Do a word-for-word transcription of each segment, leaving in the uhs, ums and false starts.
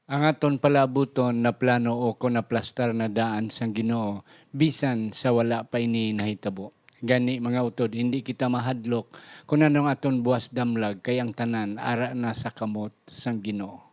Ang aton palaabuton naplano o kon naplastar na daan sang Ginoo, bisan sa wala pa ini nahitabo. Gani, mga utod, hindi kita mahadlok kon ano ang aton buwas damlag, kay ang tanan ara na sa kamot sang Ginoo.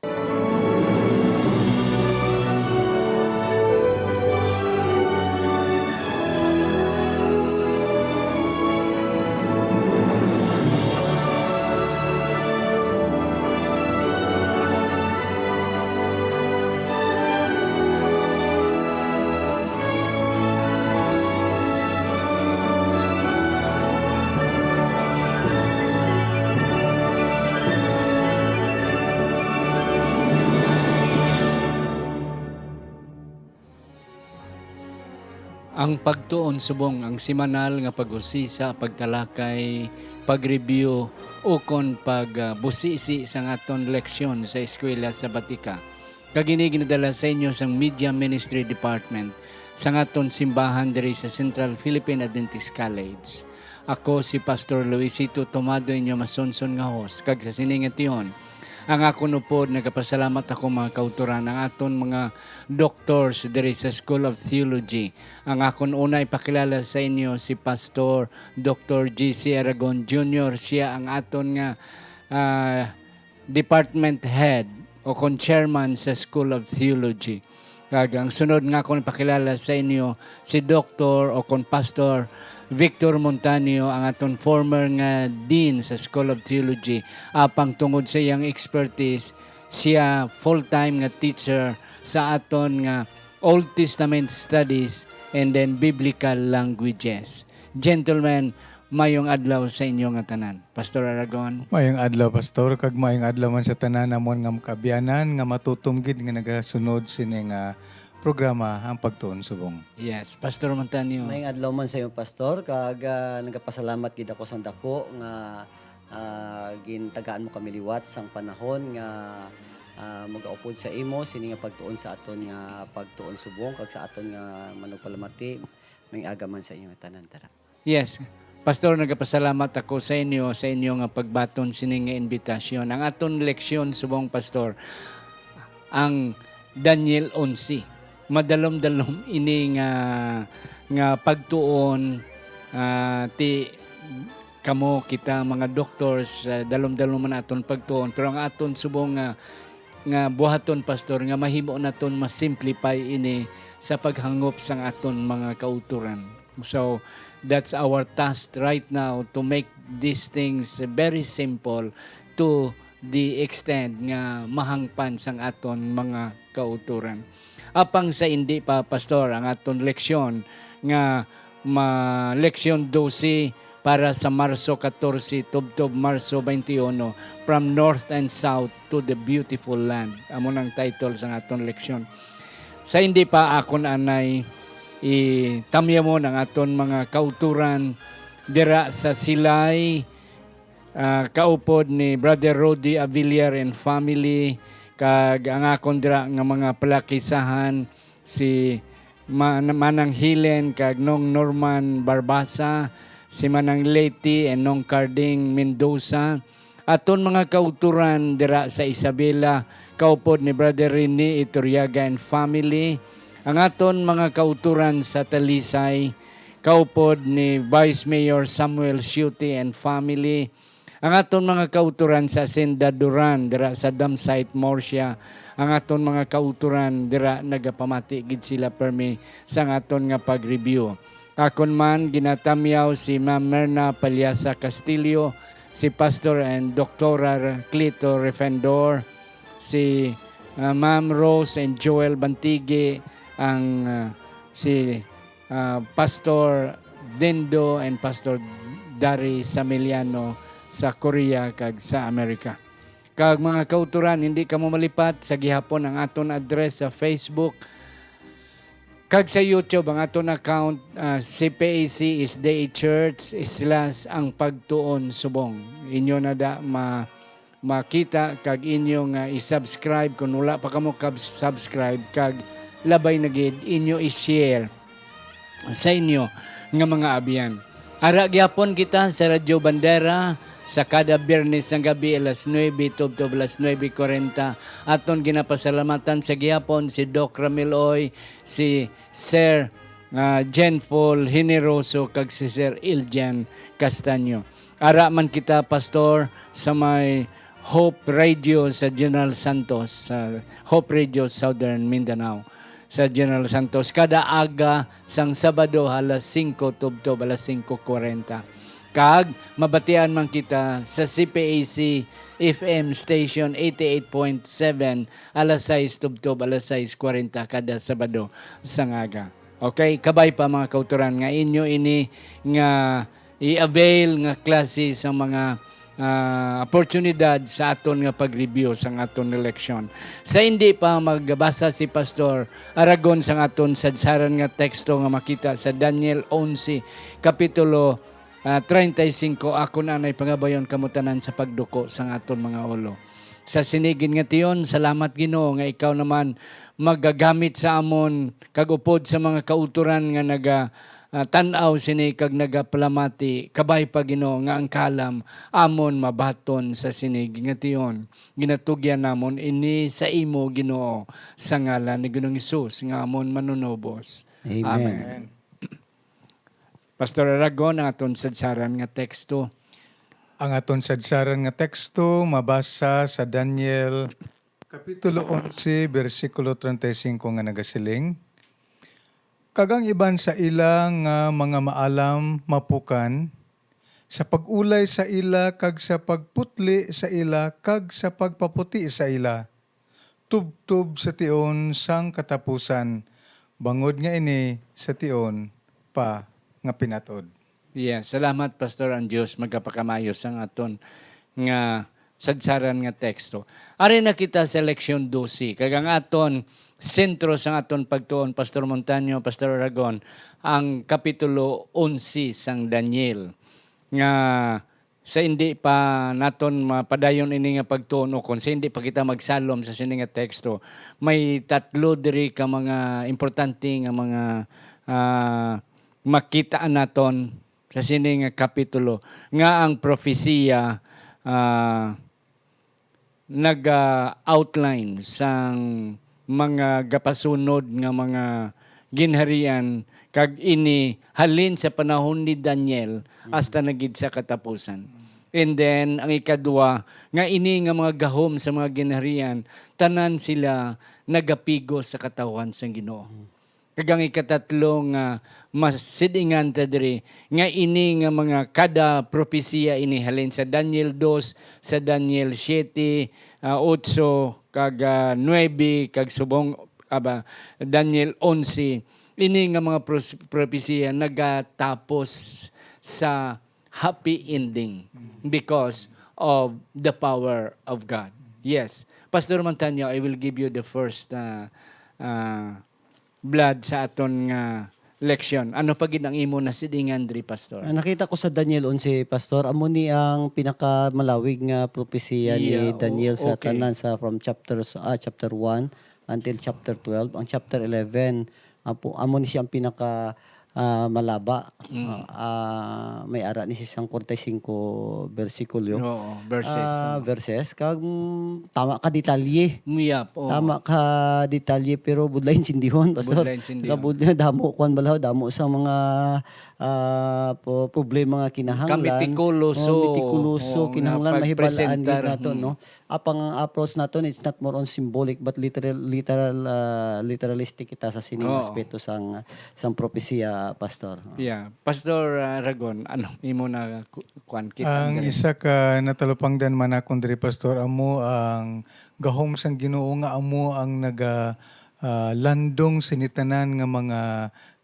Ang pagtuon subong ang semanal nga pag-usisa, pagtalakay, pag-review, ukon pag, ah, busisi sang aton leksyon sa Eskwela Sabatika. Kag ini ginadala sa inyo sang Media Ministry Department sang aton simbahan diri sa Central Philippine Adventist College. Ako si Pastor Luisito Tomado, inyo masunson nga host, kag sa sini nga tion, ang akon upod, nagapasalamat ako, mga kautoran, ang aton mga doctors diri sa School of Theology. Ang akon una ipakilala sa inyo si Pastor Doctor G C Aragon Junior. Siya ang aton nga, ah, department head o kon chairman sa School of Theology. Kag ang sunod nga akon ipakilala sa inyo, si Doktor o kon Pastor Victor Montaño, ang aton former nga dean sa School of Theology. Apang tungod sa iyang expertise, siya full-time nga teacher sa aton nga Old Testament Studies and then Biblical Languages. Gentlemen, mayong adlaw sa inyo nga tanan. Pastor Aragon. Mayong adlaw, Pastor, kag mayong adlaw man sa tanan namon nga kaabyanan nga matutom gid nga nagasunod sini nga programa, Ang Pagtuon Subong. Yes, Pastor Montaño. Mayong adlaw man sa iyo, Pastor, kag, ah, nagapasalamat gid ako sa dako nga, ah, gintagaan mo kami liwat sang panahon nga, ah, magaupod sa imo sini nga pagtuon sa aton nga Pagtuon Subong kag sa aton nga manugpalamati. Mayong aga man sa inyo tanan, tara. Yes. Pastor, nagapasalamat ako sa inyo, sa inyo nga pagbaton sini nga imbitasyon. Ang aton leksyon subong, Pastor, ang Daniel onse. Madalom-dalom ini nga, nga pagtuon, ah, ti kamo kita mga doctors, ah, dalom-dalom man aton pagtuon, pero ang aton subong nga, nga buhaton, Pastor, nga mahimo naton ma-simplify ini sa paghangop sang aton mga kautoran. So, that's our task right now, to make these things very simple to the extent nga mahangpan sang aton mga kautoran. Apang sa indi pa, Pastor, ang aton leksyon nga ma-, leksyon dose para sa Marso katorse tubtob Marso twenty-one, From North and South to the Beautiful Land. Amo nang title sang aton leksyon. Sa indi pa, akon anay itamyamon ang aton mga kautoran dira sa Silay, ah, kaupod ni Brother Rudy Avillar and family, kag ang akon dira nga mga palakisahan, si Ma-, Manang Helen kag Nong Norman Barbasa, si Manang Leti and Nong Carding Mendoza, aton mga kautoran dira sa Isabela, kaupod ni Brother Rene Iturriaga and family, ang aton mga kautoran sa Talisay, kaupod ni Vice Mayor Samuel Siute and family, ang aton mga kautoran sa Hacienda Duran dira sa Dam Site, Murcia, ang aton mga kautoran dira, nagapamati gid sila permi sang aton nga pag-review. Akon man ginatamyaw si Ma'am Merna Palyasa Castillo, si Pastor and Doktora Clito Refendor, si, ah, Ma'am Rose and Joel Bantigi, ang, ah, si, ah, Pastor Dendo and Pastor Dari Samiliano sa Korea kag sa Amerika. Kag mga kautoran, hindi kamo malipat sa gihapon ang aton address sa Facebook kag sa YouTube, ang aton account, ah, C P A C S D A Church slash Ang Pagtuon Subong. Inyo na da ma-, makita kag inyo nga i-subscribe kung wala pa kamo kab-, subscribe, kag labay na gid inyo i-share sa inyo nga mga abyan. Ara gyapon kita sa Radyo Bandera, sa kada Biyernes sang gabi, alas nuebe tubtob alas nuebe kwarenta. Aton ginapasalamatan sa gihapon si Doc Ramil Oy, si Sir, ah, Jen Paul Generoso, kag si Sir Iljan Castaño. Ara man kita, Pastor, sa may Hope Radio sa General Santos, sa Hope Radio Southern Mindanao, sa General Santos, kada aga sang Sabado alas singko tubtob alas singko kwarenta. Kag mabatian man kita sa C P A C F M station eighty-eight point seven alas sais tubtob alas sais kwarenta kada Sabado sang aga. Okay, kabay pa, mga kautoran, nga inyo ini nga i-avail nga klase sa mga, ah, oportunidad sa aton nga pag-review sang aton nga leksyon. Sa hindi pa magbasa si Pastor Aragon sang aton sadsaran nga teksto nga makita sa Daniel onse, kapitulo, ah, treinta y cinco, ako na anay pangabayon kamo tanan sa pagduko sang aton mga ulo. Sa sini gid nga tion, salamat, Ginoo, nga ikaw naman magagamit sa amon kag upod sa mga kautoran nga naga, ah, tan-aw sini kag nagapalamati. Kabay pa, Ginoo, nga ang kalam amon mabaton sa sini nga tion. Ginatugyan namon ini sa imo, Ginoo, sa ngalan ni Ginoong Hesus nga amon Manunubos. Amen. Amen. Pastor Aragon, ang aton sadsaran nga teksto. Ang aton sadsaran nga teksto mabasa sa Daniel Kapitulo onse, bersikulo treinta y cinco, nga nagasiling, "Kag ang iban sa ila nga mga maalam mapukan, sa pag-ulay sa ila, kag sa pagputli sa ila, kag sa pagpaputi sa ila, tubtob sa tion sang katapusan, bangod nga ini sa tion pa nga pinat-od." Yeah, salamat, Pastor. Ang Dios magapakamayo sang aton nga sadsaran nga teksto. Ari na kita sa leksyon dose, kag ang aton sentro sang aton pagtuon, Pastor Montaño, Pastor Aragon, ang kapitulo onse sang Daniel, nga sa hindi pa naton mapadayon ini nga pagtuon, o kon sa hindi pa kita magsalom sa sini nga teksto, may tatlo diri ka mga importante nga mga, ah, makitaan naton sa sini nga kapitulo, nga ang propesiya, ah, naga-outline sang mga gapasunod nga mga ginharian, kag ini halin sa panahon ni Daniel hasta na gid sa katapusan. And then, ang ikadua, nga ini nga mga gahom sa mga ginharian, tanan sila nagapigos sa katawhan sang Ginoo. Kag ang ikatatlo nga masidingan ta diri, nga ini nga mga kada propesiya ini halin sa Daniel dos, sa Daniel siete, ah, otso, kag, ah, nuebe, kag subong, aba, Daniel onse, ini nga mga pros-, propesiya nagatapos sa happy ending because of the power of God. Yes. Pastor Montaño, I will give you the first, ah, ah, blood sa aton nga leksyon. Ano pa gid ang imo nasidingan diri, Pastor? Ah, nakita ko sa Daniel onse, Pastor, amo ni ang pinakamalawig nga propesiya ni Yeah, o-, Daniel sa okay. tanan, sa from chapter, ah, chapter one until chapter twelve. Ang chapter eleven, apo, amo ni siya ang pinaka, ah, malaba. Mm. Ah, ah, may ara ni siya sang kwarenta y cinco bersikulo. Oo, verses, Ah, oo. verses. Kag, mm, tama ka detalye. Miyap, oo. Tama ka detalye, pero budlay intindihon, Pastor. Budlay intindihon. Kabudlay, damo, kwan bala, damo sa mga, ah, po-, problema nga kinahanglan. Kamitikuloso. Oh, mitikuloso, Oo, nga kinahanglan mahibal-an gid pagpresentar. nato, Hmm. no? Apang ang approach naton, it's not more on symbolic, but literal, literal, ah, literalistic kita sa sining Oo. aspeto sang, sang propesiya, Pastor. Yeah. Pastor, ah, Ragon, ano imo na ku-, kuwan, kita Ang diri? isa ka natalupangdan man akon diri, Pastor, amo ang gahom sang Ginoo nga amo ang naga, ah, landong sini tanan nga mga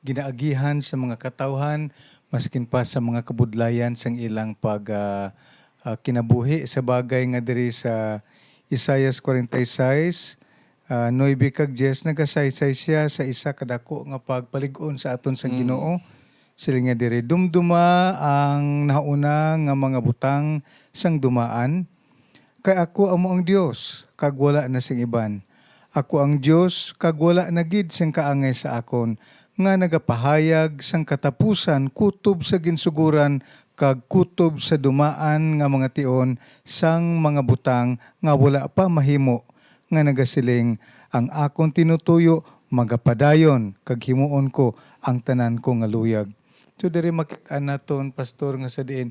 ginaagihan sa mga katawhan, maskin pa sa mga kabudlayan sang ilang pag, ah, ah, kinabuhi. Sa bagay nga diri sa Isaias forty-six, ah, nuebe kag diyes, nagasaysay siya sa isa ka dako nga pagpalig-on sa aton sang Mm. Ginoo. Siling niya diri, "Dumduma ang nahauna nga mga butang sang dumaan, kay ako amo ang Dios, kag wala na sing iban. Ako ang Dios, kag wala na gid sing kaangay sa akon, nga nagapahayag sang katapusan kutob sa ginsugoran kag kutob sa dumaan nga mga tion sang mga butang nga wala pa mahimo, nga nagasiling, "Ang akon tinutuyo magapadayon, kag himuon ko ang tanan ko nga luyag." So, diri makit-an naton, Pastor, nga sa diin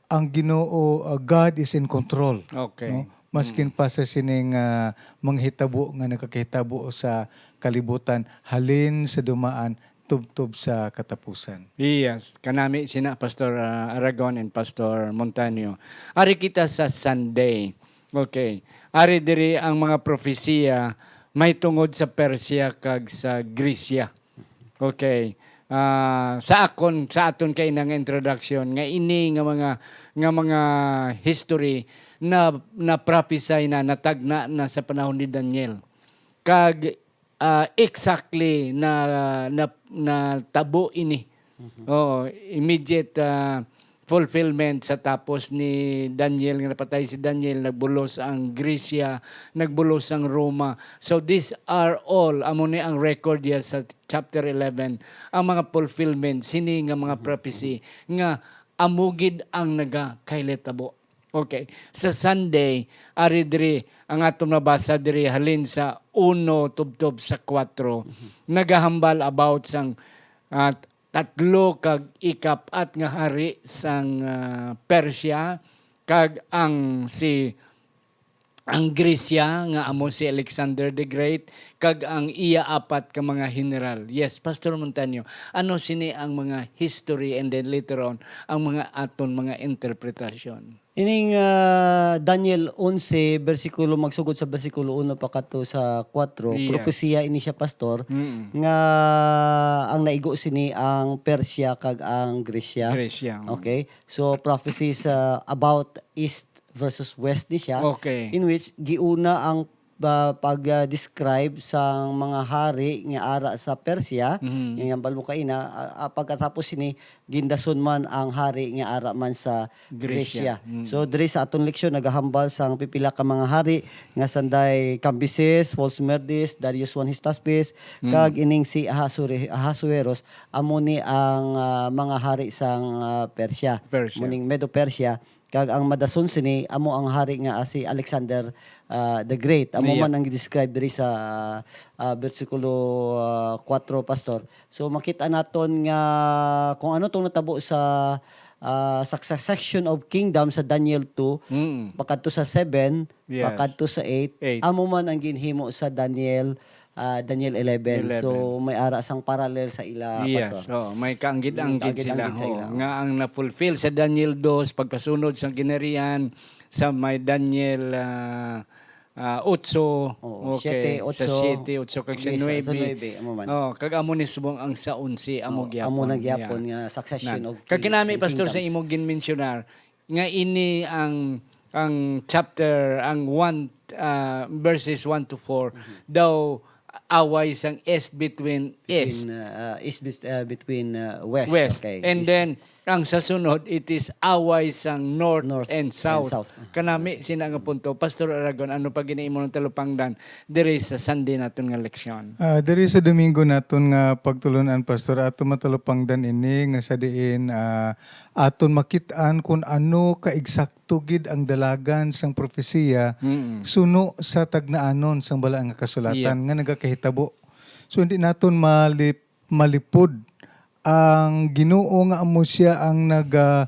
ang Ginoo, uh, God is in control, Okay. no? Maskin Mm. pa sa sining, ah, mga hitabo nga nagakahitabo sa kalibutan, halin sa dumaan tubtob sa katapusan. Yes, kanami sina Pastor, ah, Aragon and Pastor Montaño. Ari kita sa Sunday. Okay. Ari diri ang mga propesiya may tungod sa Persia kag sa Grecia. Okay. Ah, sa akon, sa aton kay nang introduction nga ini nga mga, nga mga history na naprophesy na, natagna na sa panahon ni Daniel. Kag, ah, exactly na, na, natabo ini. Mhm. Oo, immediate, ah, fulfillment sa tapos ni Daniel, nga napatay si Daniel, nagbulos ang Grecia, nagbulos ang Roma. So these are all, amo ni ang record diya sa chapter eleven, ang mga fulfillment sini nga mga Mhm. prophecy nga amo gid ang nagakahilitabo. Okay. Sa Sunday, ari diri ang atong nabasa diri halin sa uno tubtob sa kuwatro, Mhm. nagahambal about sang, ah, tatlo kag ikap-at nga hari sang, ah, Persia, kag ang si, ang Grecia nga amo si Alexander the Great, kag ang iya apat ka mga general. Yes, Pastor Montaño, ano sini ang mga history and then later on ang mga aton mga interpretasyon? Ining, ah, Daniel onse, bersikulo, magsugod sa bersikulo uno pa kadto sa kuwatro, Yes. propesiya ini siya, Pastor, Mm. nga ang naigo sini ang Persia kag ang Grecia. Grecia, mm. Okay? So, prophecies, ah, about East versus West ni siya, Okay. in which giuna ang, ah, pag, ah, describe sang mga hari nga ara sa Persia, Mhm. nga hambal mo kaina, ah, ah, pagkatapos sini, gindason man ang hari nga ara man sa Grecia. Grecia. Mm. So, diri sa aton leksyon, nagahambal sang pipila ka mga hari nga sanday Cambyses, Pulsmerdis, Darius one Hystaspes, Mm. kag ining si Ahasure-, Ahasuerus, amo ni ang, ah, mga hari sang, ah, Persia. Persia. Muning Medo-Persia. Kag ang madason sini, amo ang hari nga, ah, si Alexander, ah, the Great. Amo Yeah. man ang gi-describe diri sa, ah, bersikulo, ah, kuwatro, Pastor. So, makita naton nga kung ano tong natabo sa, ah, sa succession of kingdom sa Daniel two, Mm. pakadto sa seven, Yes. pakadto sa eight, Eight. amo man ang ginhimo sa Daniel, ah, Daniel eleven. Eleven. So, may ara sang parallel sa ila, Yes. Pastor. Oo, may kaanggid-anggid Mm, kaanggid-anggid sila. sa Oo, ila. Nga ang na-fulfill sa Daniel dos, pagkasunod sa ginharian, sa may Daniel, ah, ah, otso, Oo, okay, siyete, sa otso, siyete, otso, kag sa yes, sa nuebe. nuebe, amo man. Oh, kag amo ni subong ang sa onse, amo Oh, gyapon. amo na gyapon Yeah. nga succession Na. of Kag kings kinami, and Pastor, sa kingdoms. Imo ginmensyonar, nga ini ang, ang chapter, ang one, ah, verses one to four, Mhm. daw away sang east between east. Between, uh, uh, east bes-, uh, between, uh, west. West. Okay, And east. then, ang sa sunod, it is away sang north North and and south. south. Kanami, sina nga punto. Pastor Aragon, ano pa gini imo ng talupangdan diri sa Sunday naton nga leksyon? Ah, diri sa Domingo naton nga pagtulunan, Pastor, ato matalupangdan ini nga sa diin, ah, aton makit-an kung ano ka eksakto gid ang dalagan sang propesiya Mm-mm. suno sa tagnaanon sang Balaan nga Kasulatan Yep. nga nagakahitabo. So, hindi naton malip-, malipod ang Ginoo nga amo siya ang naga-,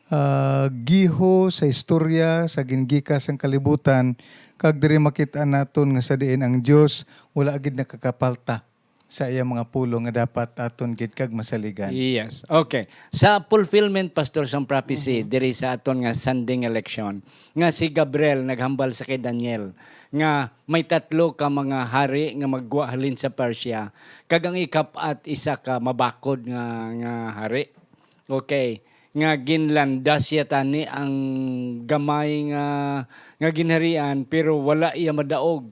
ah, giho sa istorya sa gingikas sang kalibutan, kag diri makit-an naton nga sa diin ang Dios wala gid nakakapalta sa iyang mga pulong nga dapat aton gid kag masaligan. Yes. Okay. Sa fulfillment, Pastor, sang prophecy Mhm. diri sa aton nga Sunday nga leksyon, nga si Gabriel naghambal sa kay Daniel nga may tatlo ka mga hari nga maggwa halin sa Persia, kag ang ikap-at isa ka mabakod nga, nga hari. Okay. Nga ginlandas siya tani ang gamay nga, nga ginharian, pero wala iya madaog.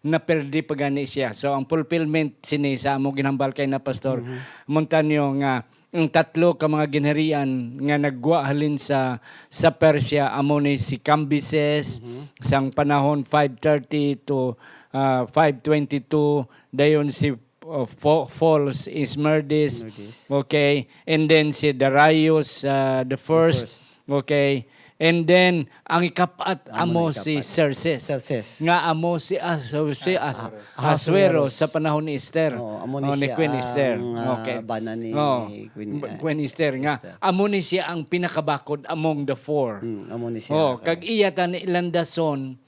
Naperdi pa gani siya. So, ang fulfillment sini sa amo ginhambal kay na Pastor Mhm. Montaño nga ang tatlo ka mga ginharian nga naggwa halin sa, sa Persia, amo ni si Cambyses, Mhm. sang panahon five thirty to, ah, five twenty-two, dayon si of fo-, false Esmerdis. Esmerdis. Okay. And then si Darius, uh, the first. First. Okay. And then, ang ikapat, Amo amo na si ikapat. Xerxes. Xerxes. Nga amo si Ahas-, si Ah, Ahas-, Ahas-, Ahasuero Ahasuero. Sa panahon ni Esther. Oo, amo ni Oh, ni siya Queen ang, Esther. Ah, Okay. bana ni Oh, Queen, B-, ah, Queen Esther nga. Esther. Amo ni siya ang pinakabakod among the four. Mm, amo ni siya. Oh, kag iya ta ni landason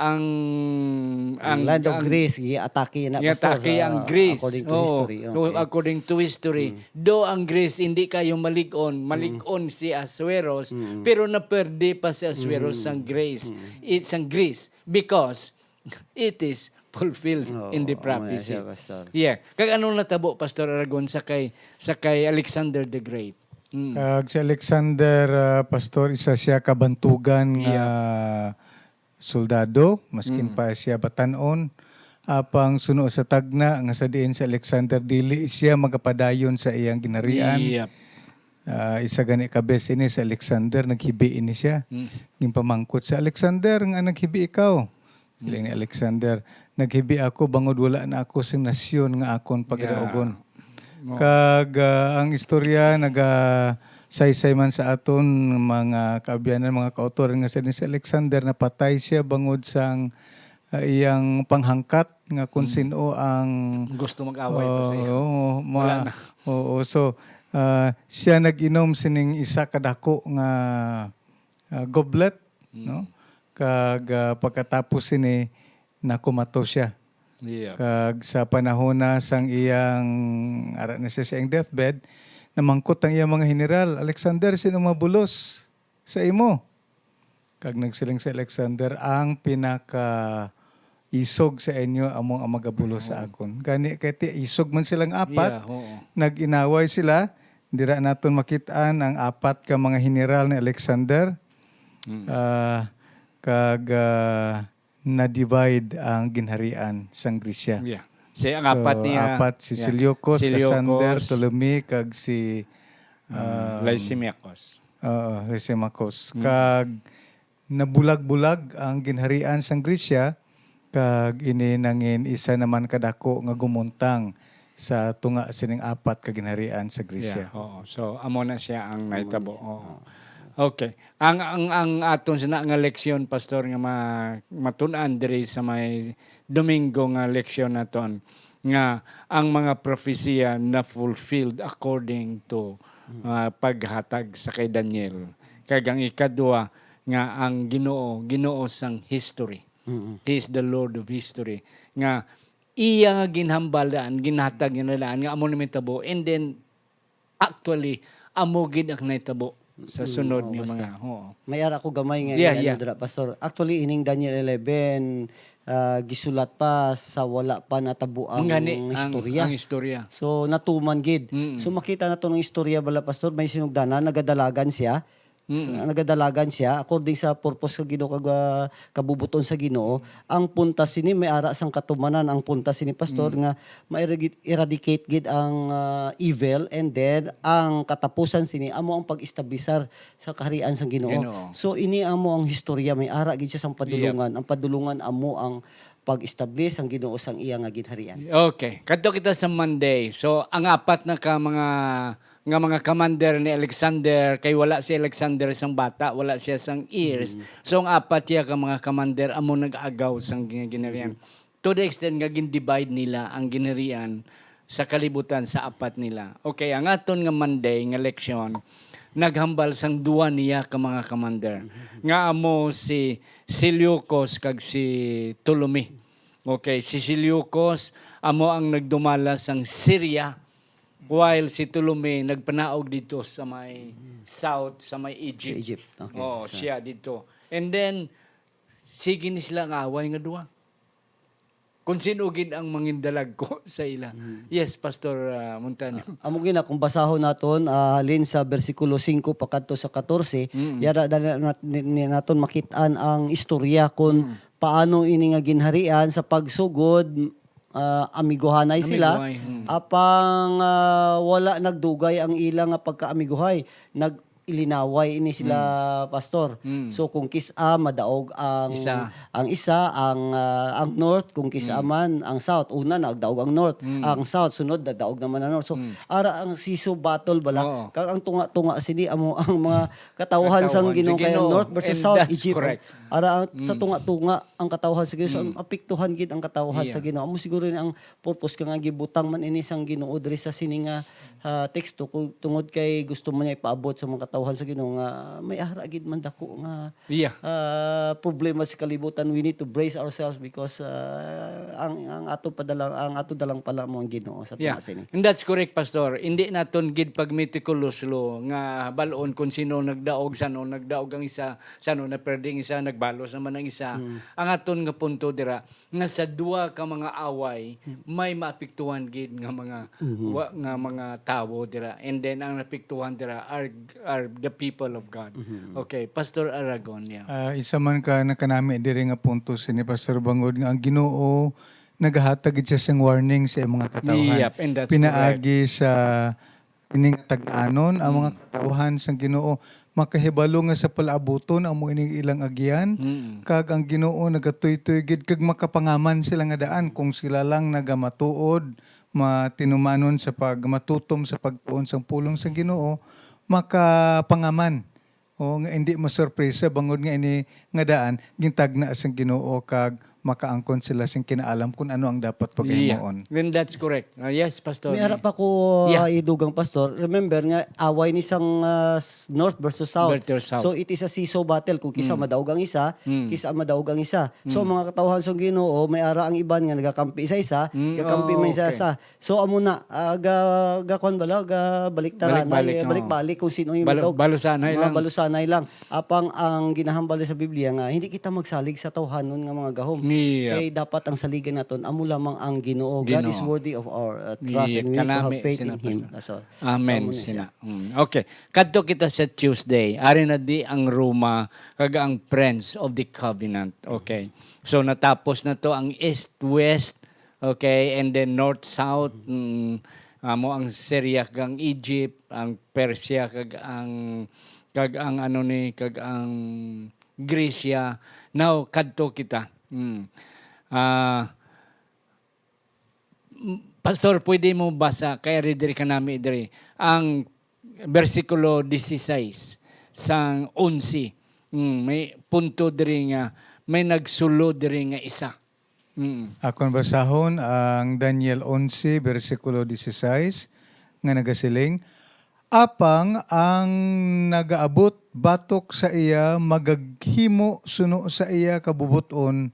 ang, Ang ang, land of ang Greece, giatake na, Pastor, giatake sa, ang Greece. According to Oh, history, to-, okay. According to history. Mm. Do ang Greece, hindi kayo malig-on. Mm. Malig-on si Asueros, Mm. pero naperde pa si Asueros Mm. sang Greece. Mm. It's sang Greece because it is fulfilled Oo, in the amo na prophecy. Siya, Pastor. Yeah. Kag anong natabo, Pastor Aragon, sa kay, sa kay Alexander the Great? Mm. Kag si Alexander, ah, Pastor, isa siya kabantugan nga Yeah. soldado, maskin Mm. pa siya batan-on. Apang suno sa tagna nga sa diin si Alexander dili siya magapadayon sa iyang ginharian. Yep. Ah, isa gani ka bes ini si Alexander, naghibi ini siya. Mm. Ginpamangkot siya, "Alexander, nga naghibi ikaw?" Siling ni Mm. Alexander, "Naghibi ako bangod wala na ako sing nasyon nga akon pagdaugon." Yeah. Mo. Kag, ah, ang istorya nagasaysay man sa aton, mga kaabyanan, mga kautoran, nga si, si Alexander napatay siya bangod sang, ah, iyang panghangkat nga kung Mm. sino ang Gusto mag-away pa sa Oo, iyo. oo, ma-, Wala na. oo. So, ah, siya nag-inom sining isa ka dako nga, ah, goblet, Mm. no? Kag, ah, pagkatapos sini, nakumato siya. Yeah. Kag sa panahon na sang iyang, ara na siya sa iyang deathbed, namangkot ang iyang mga general, "Alexander, sino mabulos sa imo?" Kag nagsiling si Alexander, "Ang pinaka isog sa inyo amo ang magabulos sa Mm. akon." Gani kay ti isog man silang apat, Yeah, oo. nag-inaway sila. Dira naton makit-an ang apat ka mga general ni Alexander. Mm. Ah, kag, ah, na-divide ang ginharian sang Grisya. Yeah. Si, ang So, apat niya, apat, si yeah. Seleucus, Seleucus, Cassander, Ptolemy, kag si, mm, um, Lysimachus. Oo, Lysimachus. Mm. Kag nabulag-bulag ang ginharian sang Grisya, kag ini nangin isa naman kadako nga gumuntang sa tunga sining apat ka ginharian sa Grisya. Yeah, oo. So, amo na siya ang Amo na nahitabo. siya. Oo. Oo. Okay. Ang, ang, ang aton sina nga leksyon, Pastor, nga ma-, matun-an diri sa may Domingo nga leksyon naton, nga ang mga prophesia na fulfilled according to, Mm. ah, paghatag sa kay Daniel. Kag ang ikadua, nga ang Ginoo, Ginoo sang history. Mm. He is the Lord of history. Nga iya nga ginhambalan, ginhatag niya na lang, nga amo na may tabo. And then, actually, amo gid ang nahitabo sa Mm, sunod oo, nga basta. mga, oo. May ara ko gamay nga Yeah, i-, ano yeah. dira, Pastor. Actually, ining Daniel eleven, ah, gisulat pa sa wala pa natabo ang Ngani ang, istorya. ang istorya. So, natuman gid. Mm. So, makita nato ang istorya bala, Pastor, may sinugdanan, nagadalagan siya. Mm. Sa, nagadalagan siya according sa purpose sa Ginoo kag, ah, kabubuton sa Ginoo. Ang punta sini may ara sang katumanan. Ang punta sini, Pastor, Mm. nga ma-eradi-, eradicate gid ang, ah, evil, and then ang katapusan sini amo ang pag-establisar sa kaharian sang Ginoo. Ginoo. So, ini amo ang historya, may ara gid siya sang padulungan. Yep. Ang padulungan amo ang pag-establish sang Ginoo sang iya nga ginharian. Okay, kadto kita sa Monday. So, ang apat na ka mga, nga mga commander ni Alexander, kay wala si Alexander sang bata, wala siya sang heirs. Mm. So, ang apat siya ka mga commander amo nag-agaw sang gin-, ginharian. Mm. To the extent nga gin-divide nila ang ginharian sa kalibutan sa apat nila. Okay, ang aton nga Monday nga leksyon, naghambal sang duwa niya ka mga commander, nga amo si Seleucus kag si Ptolemy. Okay, si Seleucus amo ang nagdumala sang Syria, while si Ptolemy nagpanaog dito sa may south, sa may Egypt. Sa Egypt, okay. Oo, So siya dito. And then, sige ni sila nga away nga duwa. Kung sino gid ang mangindalagko sa ila. Mm. Yes, Pastor, ah, Montaño. Ah, amo gina, kung basahon naton, ah, halin sa bersikulo singko pakadto sa katorse, Mm. yara dali nat-, ni, ni naton makit-an ang istorya kung Mm. paano ini nga ginharian sa pagsugod, ah, amiguhanay sila. Amiguhay, mm. Apang, ah, wala nagdugay ang ila nga pagkaamiguhay. Nag-, ilinaway ini sila, Pastor. Mm. So, kung kis-a madaog ang Isa. ang isa, ang, ah, ang north, kung kis-a Mm. man ang south, una nagdaog ang north, Mm. ang south, sunod nagdaog naman ang north. So, Mm. ara ang seesaw battle bala. Oo. Kag ang tunga-tunga sini amo ang mga katawhan sang Katawhan sa Ginoo kay ang Ginoo. North versus And South, that's Egypt, oh. correct. Ara ang, sa Mm. tunga-tunga ang katawhan sa Ginoo. So, Mm. apektuhan gid ang katawhan sa Yeah. Ginoo. Amo siguro ni ang purpose ka nga gibutang man ini sang Ginoo diri sa sini nga, ah, teksto, kung tungod kay gusto man niya ipaabot sa mga katawhan sa Ginoo nga may ara gid man dako nga, Yeah. ah, problema sa kalibutan. We need to brace ourselves because, ah, ang, ang ato pa dalang, ang ato dalang pala mo ang Ginoo sa Yeah. tunga sini. And that's correct, Pastor. Hindi naton gid pagmetikuloso nga balon kung sino nagdaog, sano nagdaog ang isa, sano na pwede ang isa, nagbalos naman ang isa. Mm. Ang aton nga punto dira, nga sa duha ka mga away, Hmm. may maapektuhan gid nga mga Mhm. wa-, nga mga tawo dira. And then ang naapektuhan dira are, are the people of God. Mhm. Okay, Pastor Aragon, yeah. Ah, isa man ka nakanami diri nga punto sini, Pastor, bangod nga ang Ginoo nagahatag gid siya sing warning sa iyang mga katawhan. Yep, and that's Pinaagi correct. sa ining tag-anon ang mga Mm. katawhan sang Ginoo makahibalo nga sa palaabuton amo ining ilang agian, Mm. kag ang Ginoo nagatuytoy gid kag makapangaman sila nga daan kung sila lang nagamatuod, matinumanon sa pag-, matutom sa pagtuon sang pulong sang Ginoo, makapangaman. O, nga indi masurpresa bangod nga ini nga daan gintagna sang Ginoo kag makaangkon sila sing kinaalam kun ano ang dapat paghimuon. Yeah. Then that's correct. Ah, yes, Pastor. May ara pa ko, Yeah. ah, idugang, Pastor. Remember nga, away ni sang, ah, s-, North versus South. North versus South. So, it is a seesaw battle. Kung kisa Mm. madaog ang isa, Mm. kisa madaog ang isa. So, Mm. mga katawhan sa Ginoo, may ara ang iban nga nagakampi sa isa, Mm, gakampi oh, man sa okay. isa. So, amo na, ah, ga-, ga-, kuwan bala, ga-, baliktaran na, Balik-balik, eh, oh. balik-balik kung sino yung Balu-, matawag. balusanay Mga lang. balusanay lang. Apang ang ginahambal sa Biblia nga, hindi kita magsalig sa tawhanon nga mga gahom. Yeah. Kay dapat ang saligan naton, amo lamang ang Ginoo. God is Ginoo. worthy of our, uh, trust Yeah, and we need to have kanami, faith sina in Him. Pastor. That's all. Amen, So, amo na siya. sina. Mm. Okay. Kadto kita sa Tuesday. Ari na di ang Roma, kag ang Friends of the Covenant. Okay. So, natapos na to ang East-West. Okay, and then north, south, mm, amo ang Syria kag ang Egypt, ang Persia kag ang, kag ang ano ni, kag ang Grecia. Now, kadto kita. Mm. Ah, m-, Pastor, pwede mo basa, kay ari diri ka nami diri. Ang bersikulo dieciséis sang onse. Mm, may punto diri nga may nagsulod diri nga isa. Mm. Akon basahon ang Daniel onse, bersikulo dieciséis, nga nagasiling, "Apang ang nagaabot batok sa iya magaghimo suno sa iya kabubot-on,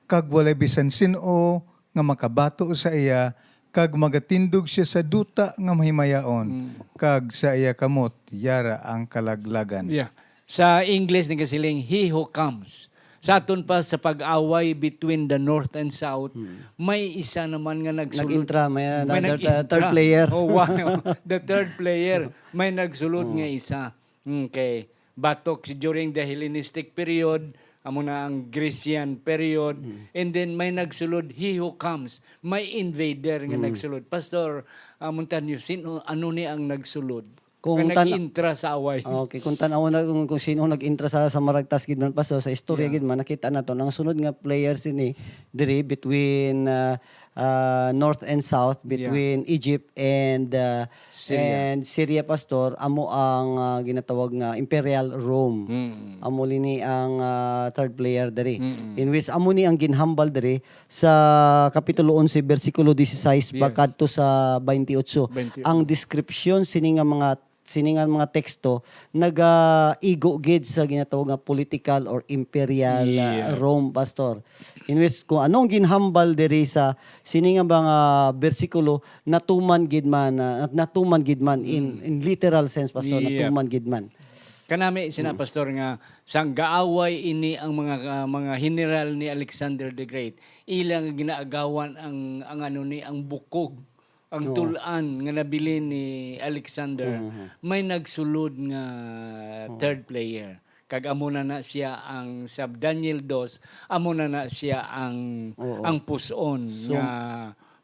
kag walay bisan sin-o nga makabato sa iya, kag magatindog sia sa duta nga mahimayaon, Mm. kag sa iya kamot yara ang kalaglagan." Yeah. Sa English, nagasiling, "He who comes." Sa aton pa, sa pag-away between the North and South, Hmm. may isa naman nga nagsulod. Nag-intra, may, uh, May another, uh, nag-intra. third player. Oh, wow. The third player, may nagsulod Oh. nga isa. Okay. Batok si-, during the Hellenistic period, amo na ang Grecian period, Hmm. and then may nagsulod, "He who comes," may invader nga Hmm. nagsulod. Pastor, ah, Montaño, sino, ano ni ang nagsulod? Kung Nga tan-, nag-intra sa away. Okay, kung tan-awon na kung, kung sino nag-intra sa, sa Maragtas gid man, Pastor, sa istorya Yeah. gid man, nakita nato ang sunod nga players ini diri between, ah, ah, North and South, Yeah. between Egypt and, ah, Syria. and Syria, Pastor, amo ang, ah, ginatawag nga Imperial Rome. Mm. Amo lini ang, ah, third player diri. Mm. In which, amo ni ang ginhambal diri sa Kapitulo onse, bersikulo dieciséis, Yes. bakadto sa twenty-eight. Twenty-eight. Ang description sini nga mga, sini nga mga teksto nagaigo gid sa ginatawag nga political or imperial, ah, Yeah. Rome, Pastor. In which, kung ano ang ginhambal diri sa sini nga mga bersikulo, natuman gid man, ah, natuman gid man in, Mm. in literal sense, Pastor, Yeah. natuman gid man. Kanami, sina Mm. Pastor, nga sang gaaway ini ang mga, ah, mga general ni Alexander the Great, ila nga ginaagawan ang, ang ano ni, ang bukog, ang Oo. tul-an nga nabilin ni Alexander, Mhm. may nagsulod nga Oo. third player. Kag amo na na siya ang sa Daniel dos, amo na na siya ang, Oo. ang puson So, nga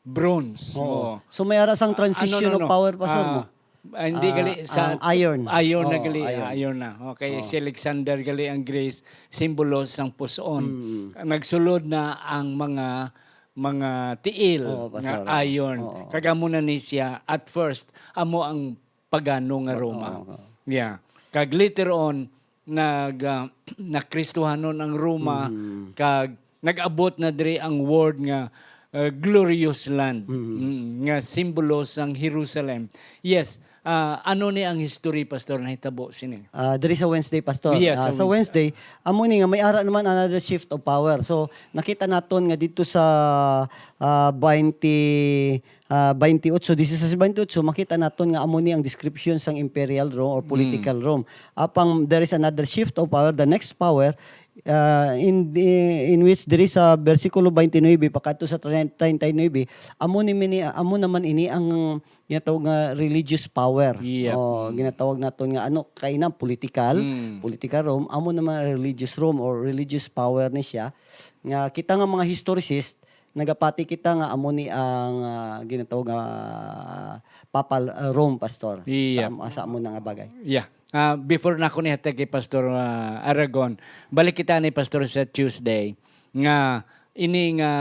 bronze. Oo. Oo. So, may ara sang Ah, transition ano, no, of no. power, Pastor, Ah, no? Ah, hindi Ah, gali sa ang iron. Iron na Oo, gali, iron. Ah, iron na. Okay, Oo. Si Alexander gali ang Greece, simbolo sang puson. Mm. Nagsulod na ang mga, mga tiil Oo, nga Pastor. Iron. Oo. Kag amo na ni siya, at first, amo ang pagano nga Oo, Roma. Oo. Yeah. Kag later on, nag, ah, nakristohanon ang Roma, Mm. kag nag-abot na diri ang word nga, ah, glorious land, Mm. mm, nga simbolo sang Jerusalem. Yes, ah, ano ni ang history, Pastor, nahitabo sini? Ah, diri sa Wednesday, Pastor. Yes, Ah, sa sa Wednesday. Wednesday, amo ni nga may ara naman another shift of power. So, nakita naton nga dito sa, ah, twenty, ah, twenty-eight, dieciséis twenty-eight, makita naton nga amo ni ang description sang imperial Rome or political Mm. Rome. Apang there is another shift of power, the next power, ah, in the, in which diri sa bersikulo twenty-nine pakadto sa treinta y nuebe, amo ni mini, amo naman ini ang ginatawag nga religious power. Yep. Oh, Mm. ginatawag naton nga ano, kaina political, Mm. political Rome, amo naman ang religious Rome or religious power ni siya. Nga kita nga mga historicist, nagapati kita nga amo ni ang, ah, ginatawag nga papal, ah, Rome, Pastor, sa Yep. am-, sa amo na nga bagay. Yeah. Ah, before na ako nihatag kay Pastor, ah, Aragon, balik kita ni Pastor sa Tuesday nga ini nga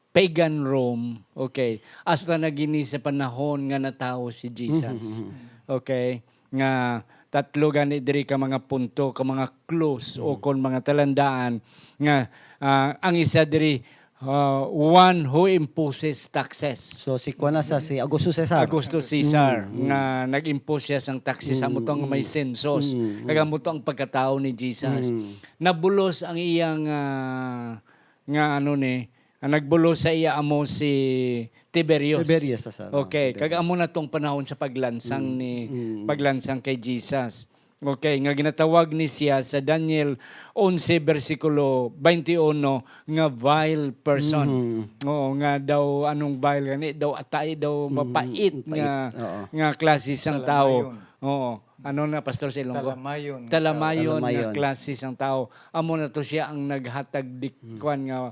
pagan Rome, okay, hasta na gini sa panahon nga natawo si Jesus. Mhm, mhm. Okay, nga tatlo gani diri ka mga punto, ka mga clues, o Mhm. kon mga talandaan nga, ah, ang isa diri, ah, one who imposes taxes. So, si kuwan na sa si Augusto Cesar. Augusto Cesar, Mm, mm. nga nag-impose siya sang taxes, Mm, amo to nga may mm. census. Mm, mm. Kag amo to ang pagkatawo ni Jesus. Mm. Nabulos ang iyang, ah, nga ano ni, ang nagbulos sa iya amo si Tiberius. Tiberius, Pastor. Oh, Okay, kag Tiberius. amo na tong panahon sa paglansang Mm, ni, mm. paglansang kay Jesus. Okay, nga ginatawag ni siya sa Daniel onse bersikulo twenty-one nga vile person. Mhm. Oo, nga daw anong vile gani, daw atay, daw Mhm, mapait mapait, nga, oo. nga klase sang tawo. Talamayon. Oo. Ano na, Pastor, sa Ilonggo? Talamayon. Talamayon nga Talamayon. klase sang tawo. Amo na to siya ang naghatag di-, Mm. kwan nga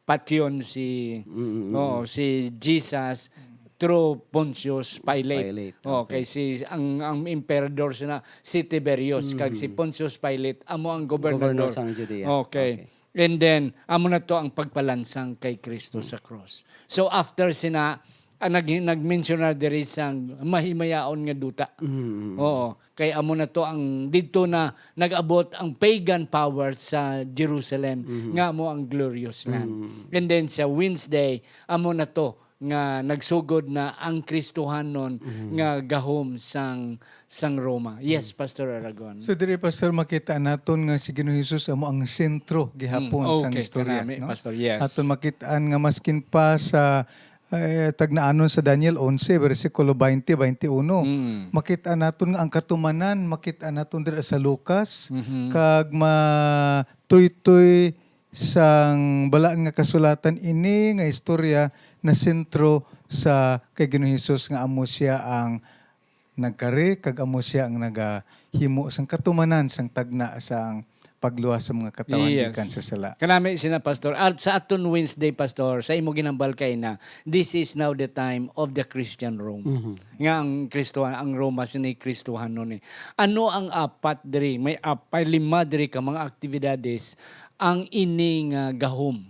patyon si, Mm, mm, oo, mm. si Jesus through Pontius Pilate. Pilate, Okay, okay. si, ang, ang emperador sina si Tiberius, kag si Mm. Pontius Pilate amo ang gobernador. Gobernador sang Judea. Okay. Okay. And then, amo na to ang pagpalansang kay Kristo Mm. sa cross. So, after sina, ah, nag-, nagmensionar diri sang mahimayaon nga duta. Mm, mm, mm. Oo. Kay amo na to ang didto na nag-abot ang pagan power sa Jerusalem, Mhm. nga amo ang glorious land. Mhm. And then sa Wednesday, amo na to nga nagsugod na ang Kristohanon Mhm. nga gahom sang, sang Roma. Yes, Mhm. Pastor Aragon. So, diri, Pastor, makita naton nga si Ginoong Jesus amo ang sentro gihapon Mm, sang okay, istorya, kanami, no? Pastor, yes. Aton makitaan nga maskin pa sa eh, tagnaanon sa Daniel onse, bersikulo twenty, twenty-one. Mm. Makit-an naton nga ang katumanan, makit-an naton dira sa Lucas, Mhm. kag matuytoy sang Balaan nga Kasulatan ini nga istorya nasentro sa kay Ginoong Hesus nga amo siya ang nagkari, kag amo sia ang nagahimo sang katumanan sang tagna sang pagluwas sa mga katawhan Yes. gikan sa sala. Kanami sina, Pastor. At sa aton Wednesday, Pastor, sa imo ginambal kaina, this is now the time of the Christian Rome. Mhm. Nga ang Kristo, ang Roma, sini Kristohanon ni. Ano ang apat diri? May ap-, may lima diri ka mga aktibidades ang ini nga gahom.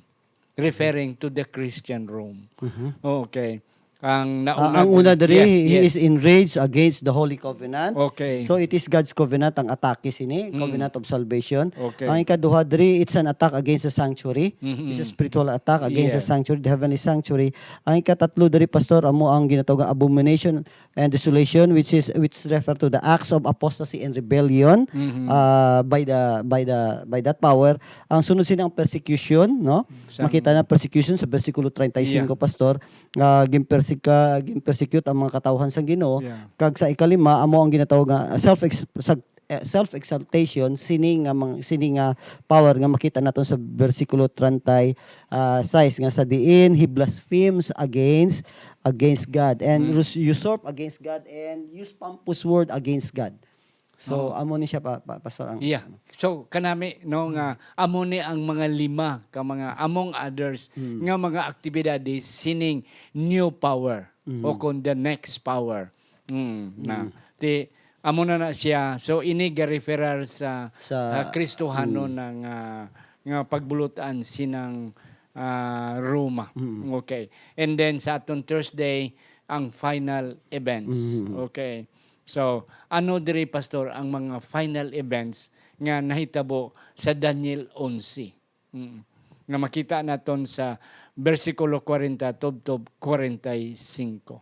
Referring to the Christian Rome. Mhm. Okay. Ang Ah, nauna ang una diri, diri, yes, he yes. is enraged against the Holy Covenant. Okay. So, it is God's covenant ang atake sini, Mm. covenant of salvation. Okay. Ang ikaduha diri, it's an attack against the sanctuary. Mhm. It's a spiritual attack against the Yes. sanctuary, the heavenly sanctuary. Ang ikatatlo diri, Pastor, amo ang ginatawag nga abomination and desolation, which is, which refer to the acts of apostasy and rebellion, Mhm. uh, by the, by the, by that power. Ang sunod sini ang persecution, no? Sang Makita na persecution sa bersikulo treinta y cinco, Yeah. Pastor. Uh, ginpersika-, ginpersecute ang mga katawhan sang Ginoo. Yeah. Kag sa ikalima, amo ang ginatawag nga self-ex-, sa, eh, self-exaltation, sini nga mang-, sini nga power nga makita naton sa bersikulo treinta, ah, sais, nga sa diin he blasphemes against, against God and Mm. us-, usurp against God and use pompous word against God. So, Oh. amo ni siya pa, pa, Pastor, ang Yeah. So, kanami, no, nga amo ni ang mga lima ka mga, among others, Mm. nga mga aktibidades sining new power Mm. o kon the next power. Mm, na. Mm. Ti, amo na na siya. So, ini ga-referar sa, Sa, ah, Kristohanon mm. na nga, nga pagbulut-an sinang, ah, Roma. Mm. Okay. And then sa aton Thursday, ang final events. Mm. Okay. So, ano diri, Pastor, ang mga final events nga nahitabo sa Daniel onse? Mm. Nga makita naton sa bersikulo kwarenta tubtob kwarenta y singko.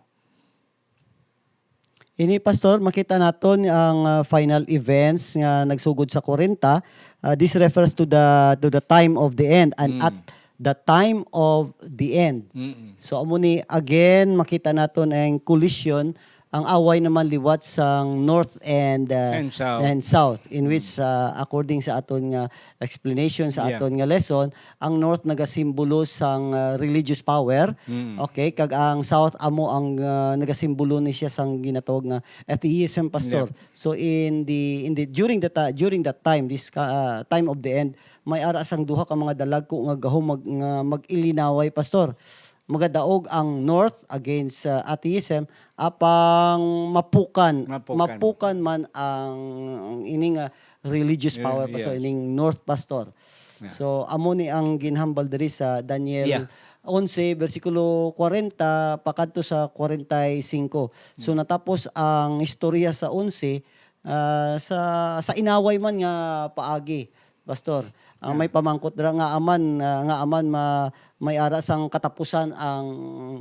Ini, Pastor, makita naton ang, ah, final events nga nagsugod sa kwarenta. Ah, this refers to the, to the time of the end and Mm. at the time of the end. Mm-mm. So, amo ni, again, makita naton ang collision, ang away naman liwat sang north and, ah, And south. and south, in Mm. which, ah, according sa aton nga explanation sa Yeah. aton nga lesson, ang north nagasimbolo sang, ah, religious power. Mm. Okay, kag ang south amo ang, ah, nagasimbolo ni siya sang ginatawag nga atheism, Pastor. Yep. So in the, in the, during the ta-, during that time, this ka-, ah, time of the end, may ara sang duha ka mga dalagko nga gahom mag-, nga mag-ilinaway, Pastor. Magadaog ang north against, ah, atheism, apang mapukan, Mapukan. mapukan man ang, ang ini nga religious Yeah, power, Pastor, yes. ining north, Pastor. Yeah. So, amo ni ang ginhambal diri sa Daniel Yeah. onse, bersikulo kwarenta, pakadto sa kwarenta y singko. So, Mm. natapos ang istorya sa onse, ah, sa, sa inaway man nga paagi, Pastor. Ang Yeah. may pamangkot dira nga aman, ah, nga aman ma-, may ara sang katapusan ang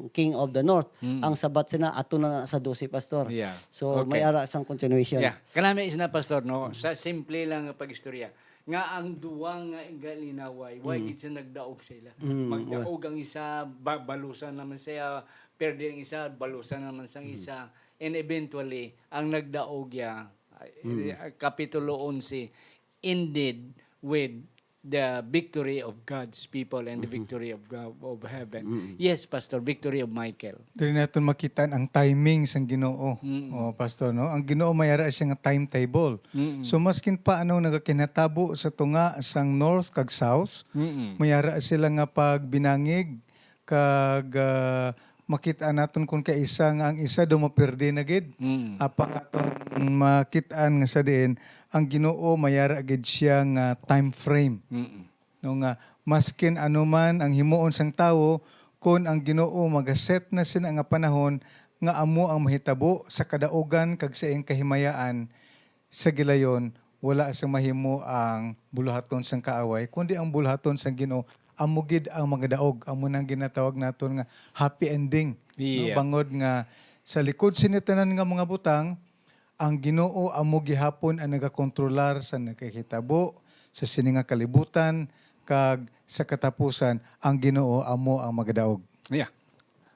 King of the North. Mm. Ang sabat sina ato na sa dose, Pastor. Yeah. So, Okay. may ara sang continuation. Yeah. Kanami is na, Pastor, no? Mm. Sa simple lang nga pag-istorya, nga ang duwa nga igalinaway, why Mm. gid siya nagdaog sa ila? Mm, Magdaog wa- ang isa, ba-, balusan naman siya, perde ang isa, balusan naman sang Mm. isa. And eventually, ang nagdaog ya, ay, Mm. eh, Kapitulo onse, ended with the victory of God's people and the Mhm. victory of God, of heaven. Mm. Yes, Pastor, victory of Michael. Diri naton makitaan ang timing sang Ginoo. Mm. Oh, Pastor, no? Ang Ginoo may ara siya nga timetable. Mm. So, maskin pa ano nagakinatabo sa tunga sang north kag south, Mm. may ara sila nga pagbinangig kag, ah, makit-an naton kon kaisa nga ang isa daw mapirdi na gid. Mm. Apang aton makit-an nga sa diin ang Ginoo may ara gid siya nga time frame. Mm. No, nga maskin ano man ang himuon sang tawo, kon ang Ginoo magaset na sina nga panahon nga amo ang mahitabo sa kadaugan kag sa iyang kahimayaan, sa gilayon, wala sang mahimo ang buluhaton sang kaaway, kundi ang buluhaton sang Ginoo amo gid ang magadaog. Amo nang ginatawag naton nga happy ending, no? Yeah. Bangod nga sa likod sini tanan nga mga butang, ang Ginoo amo gihapon ang nagakontrolar sa nakahitabo sa sini nga kalibutan, kag sa katapusan, ang Ginoo amo ang magadaog. Yeah.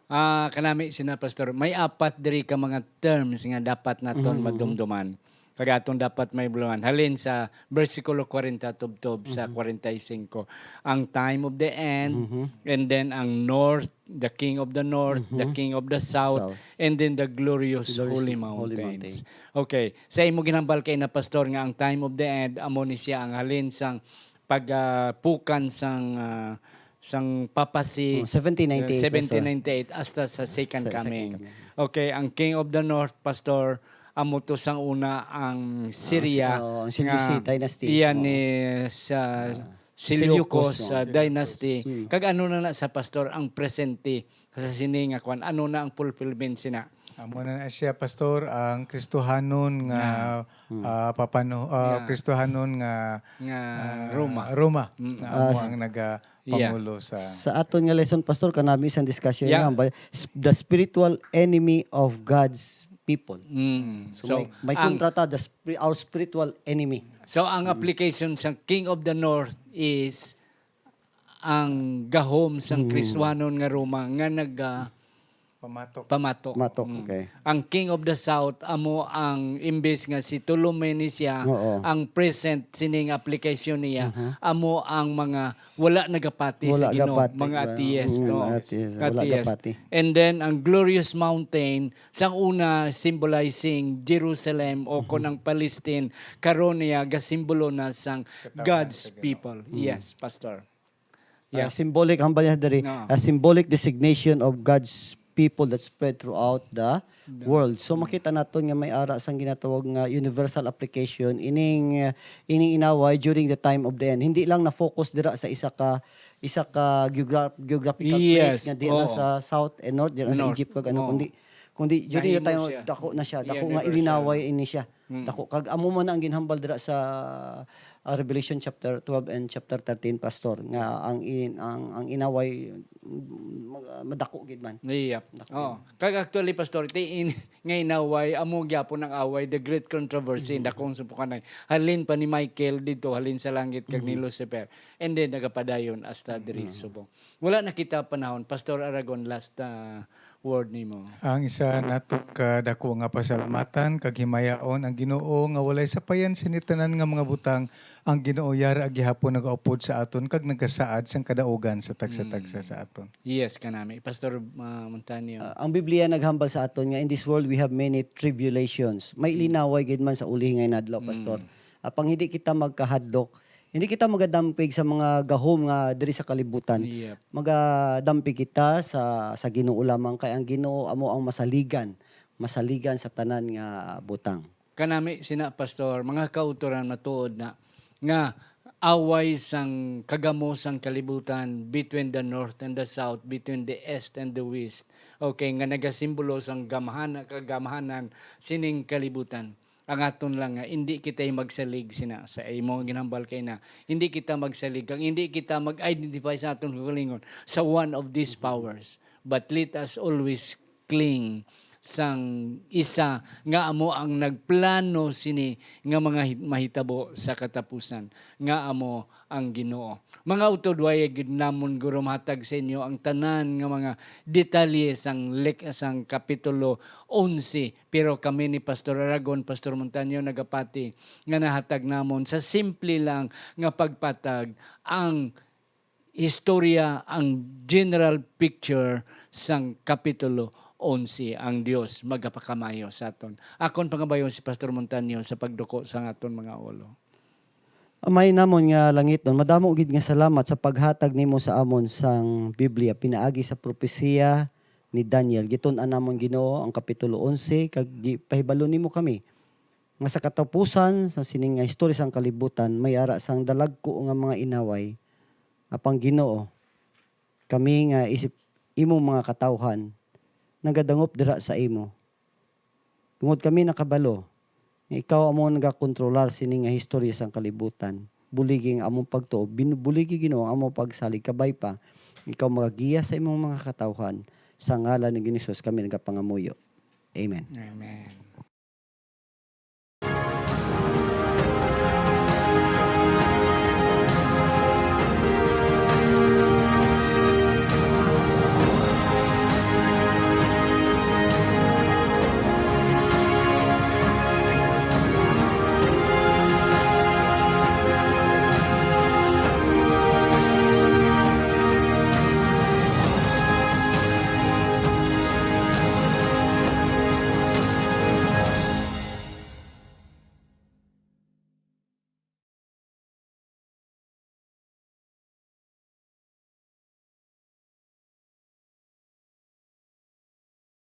Ah, kanami sina Pastor, may apat diri ka mga terms nga dapat naton Mm. madumduman. Kag aton dapat may buluhan. Halin sa bersikulo kwarenta tubtob sa Mhm. kwarenta y singko. Ang time of the end, Mhm. and then ang north, the king of the north, the Mhm. king of the south, South. and then the glorious Glorious holy holy mountains. mountain. Okay. Sa imo ginhambal kay na, Pastor, nga ang time of the end, amo ni siya ang halin sang pag, ah, pukan sang, ah, sang papacy, Oh, seventeen ninety-eight, uh, seventeen ninety-eight hasta sa second Sa second coming. coming. Okay, ang King of the North, Pastor, amo to sang una ang Ah, Syria si-, oh, ang Seleucid nga dynasty. iya Oo. ni sa Ah, Seleucus, Seleucus, oh, ah, Seleucus. dynasty. Hmm. Kag ano na na sa, Pastor, ang presente sa sini nga kwan? Ano na ang fulfillment sina? Amo na na siya, Pastor, ang Kristohanon nga, Nga. Hmm. ah, papano-, ah, Nga. Kristohanon nga, Nga ah, Roma. Roma, Mm. nga Ah, amo s-, ang naga-, Yeah. pangulo sa Sa aton nga lesson, Pastor, kanami isang discussion Yeah. nga ba, s-, the spiritual enemy of God's people. Mm. So, So, may, may ang kontra ta, the spri-, our spiritual enemy. So, ang Mm. application sa King of the North is ang gahom sang Mm. Kristohanon nga Roma nga naga-, Pamatok. pamatok. Pamatok, Mm. okay. Ang King of the South, amo ang imbes nga si Ptolemy ni siya, Oo. ang present sining application niya, Mhm. amo ang mga wala nagapati sa Wala Ginoo, gapati, mga ah, atheist, mm, no? atheist, wala Atheist. gapati. And then, ang Glorious Mountain, sang una symbolizing Jerusalem o Mhm. kon ang Palestine, karon niya gasimbolo na sang Katawhan God's sa Ginoo. people. Mm. Yes, Pastor. Ah, Yeah. symbolic, hambal niya diri, No. a symbolic designation of God's people that spread throughout the world. So makita naton nga may ara sang ginatawag nga universal application ining uh, ining inaway during the time of the end. Hindi lang na-focus dira sa isa ka isa ka geogra- geographical place Yes, nga di lang oo. sa south and north, di lang sa North, Egypt kag ano, oo. kundi kundi during the Nahimo time siya. dako na siya, Yeah, dako nga universal. ilinaway ini siya. Dako kag amo man ang ginhambal dira sa uh, Revelation chapter twelve and chapter thirteen, Pastor, nga ang in, ang ang inaway mm, mag- madako gid man. Yep. Oh. Kag actually, Pastor, ti in, nga inaway, amo gyapon ang away, the great controversy, dakong supukanay. Halin pa ni Michael dito, halin sa langit, kag ni Lucifer. And then, nagapadayon hasta diri subong. Wala na kita panahon. Pastor Aragon, last uh, word nimo. Ang isa nato ka dako nga pasalamatan kag himayaon ang Ginoo nga walay sapayan sini tanan nga mga butang. Ang Ginoo yara gihapon nagaupod sa aton kag nagasaad sang kadaugan sa tagsa-tagsa sa aton. Yes, kanami. Pastor uh, Montaño. Uh, ang Biblia naghambal sa aton nga in this world we have many tribulations. May linaway gid man sa ulihingay nga adlaw, Pastor. Apang hindi kita magkahadlok, hindi kita magadampig sa mga gahom nga diri sa kalibutan. Yep. Magadampig kita sa sa Ginoo lamang, kay ang Ginoo amo ang masaligan, masaligan sa tanan nga butang. Kanami sina, Pastor, mga kautoran, matuod na nga away sang kagamo sang kalibutan, between the north and the south, between the east and the west. Okay, nga nagasimbolo sang gamhana kagamhanan sining kalibutan. Ang aton lang nga hindi kita'y magsalig sina sa imo nga ginhambal kay na hindi kita magsalig kag hindi kita mag-identify sa aton kaugalingon sa one of these powers, but let us always cling sang isa nga amo ang nagplano sini nga mga hit- mahitabo sa katapusan, nga amo ang Ginoo. Mga utod, wala gid namon guro mahatag sa inyo ang tanan nga mga detalye sang lek sang kapitulo onse, pero kami ni Pastor Aragon, Pastor Montaño nagapati nga nahatag namon sa simple lang nga pagpatag ang istorya, ang general picture sang kapitulo onse. Ang Dios magapakamayo sa aton. Akon pangabayon si Pastor Montaño sa pagduko sa aton mga ulo. Amay namon nga langitnon, madamo gid nga salamat sa paghatag nimo sa amon sang Biblia pinaagi sa propesiya ni Daniel. Gitun-an namon, Ginoo, ang kapitulo onse kag gipahibalo nimo kami nga sa katapusan sa sining nga istorya sang kalibutan may ara sang dalagko nga mga inaway. Apang, Ginoo, kami nga isip imong mga katawhan nagadangop dira sa imo. Tungod kami nakabalo nga ikaw amo nagakontrolar sini nga historya sang kalibutan. Buligi ang among pagtuo, bin- buligi, Ginoo, ang among pagsalig. Kabay pa, ikaw magagiya sa imong mga katawhan. Sa ngalan ni Ginoong Jesus kami nagapangamuyo. Amen. Amen.